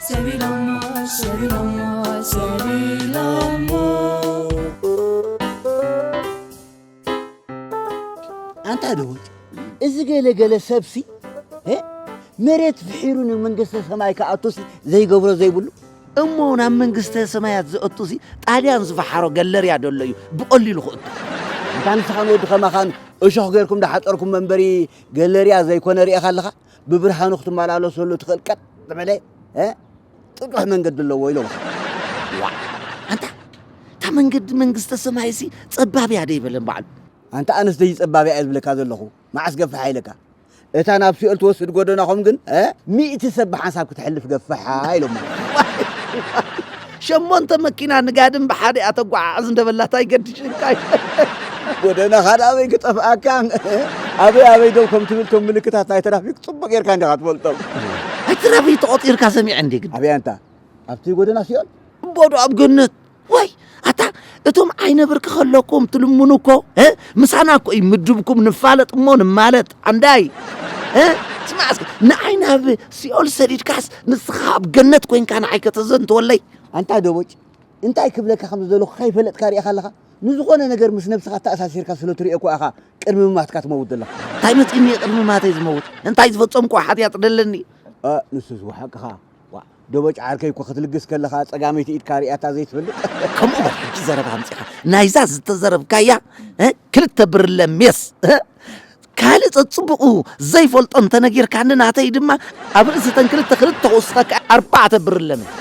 ሰቢሎሞ፣ ሰቢሎሞ፣ ሰቢሎሞ። ኣንታ ደወጭ፣ እዚ ገለ ገለ ሰብሲ፣ እ? መሬት ፍሒሩ ንመንግስተ ሰማይ ክኣቱሲ ዘይገብሮ ዘይብሉ? እሞ ናብ መንግስተ ሰማያት ዝእቱሲ ጣልያን ዝፈሓሮ ገለርያ ደሎ እዩ ብቐሊሉ ክእቱ። ኣንታ ንስኻን ወዲ ከማኻን እሾኽ ጌርኩም ዳሓጸርኩም መንበሪ ገለርያ ዘይኮነ ርኢኻ ኣለኻ? ብብርሃኑ ክትመላለሰሉ ትኽእል ቀጥ ዝበለ፣ እ? ጥጡሕ መንገዲ ኣለዎ ኢሎም። ዋ፣ ኣንታ፣ እታ መንገዲ መንግስተ ሰማይሲ ጸባብ እያ ደይበለን ባዕሉ። ኣንታ ኣነስ ደይ ጸባብ እያ ዝብለካ ዘለኹ። መዓስ ገፍሓ ኢለካ። እታ ናብ ሲኦል ትወስድ ጎደናኹም ግን፣ እ? ሚእቲ ሰብ ብሓንሳብ ክትሕልፍ ገፍሓ ኢሎም። ሸሞንተ መኪና ንጋድም ብሓደ እያ ተጓዓዕዝ እንደበላታ ይገድሽካ። ጎደናኻ ኣበይ ክጠፍኣካ? ኣበይ ኣበይ ደው ከም ትብል እቶም ምልክታት ናይ ትራፊክ ጽቡቕ ጌርካ እንዲኻ ትፈልጦም። ኣይ ትራፊክ ተቖጺርካ ሰሚዐ እንዴ ግን? ኣበይ ኣንታ? ኣብቲ ጎደና ሲኦል? እምቦ ዶ ኣብ ገነት? ወይ ኣታ እቶም ዓይነ ብርኪ ከለኩም ትልምኑ እኮ፣ እ? ምሳና እኮ እዩ ምድብኩም፣ ንፋለጥ እሞ ንማለጥ። ኣንዳይ፣ እ? ስማዕ እስኪ፣ ንዓይ ናብ ሲኦል ሰዲድካስ ንስኻ ኣብ ገነት ኮይንካ ንዓይ ከተዘንትወለይ? ኣንታ ደቦጭ፣ እንታይ ክብለካ ከም ዝደለኹ ከይፈለጥካ ርኢኻ ኣለኻ? ንዝኾነ ነገር ምስ ነብስኻ ተኣሳሲርካ ስለ ትሪኦ እኮ ኢኻ ቅድሚ ምማትካ ትመውት ዘለኻ። እንታይ መጺእኒ ቅድሚ ማተይ ዝመውት? እንታይ ዝፈጸምኩ ሓጢኣት ደለኒ? እ፣ ንሱስ ሓቅኻ። ዋ፣ ደቦጭ ዓርከይ እኮ ክትልግስ ከለኻ ጸጋመይቲ ኢድካ ሪኣታ ዘይትፈልጥ። ከምኡ በል ሕጂ ዘረባ ኣምጺኻ። ናይዛ ዝተዘረብካያ፣ እ፣ ክልተ ብርለ ሜስ፣ እ፣ ካልእ ጸጽቡቑ ዘይፈልጦ እንተነጊርካኒ ናተይ ድማ ኣብ ርእሲ ተን ክልተ ክልተ ክውስኸካ ኣርባዕተ ብርለ ሜስ።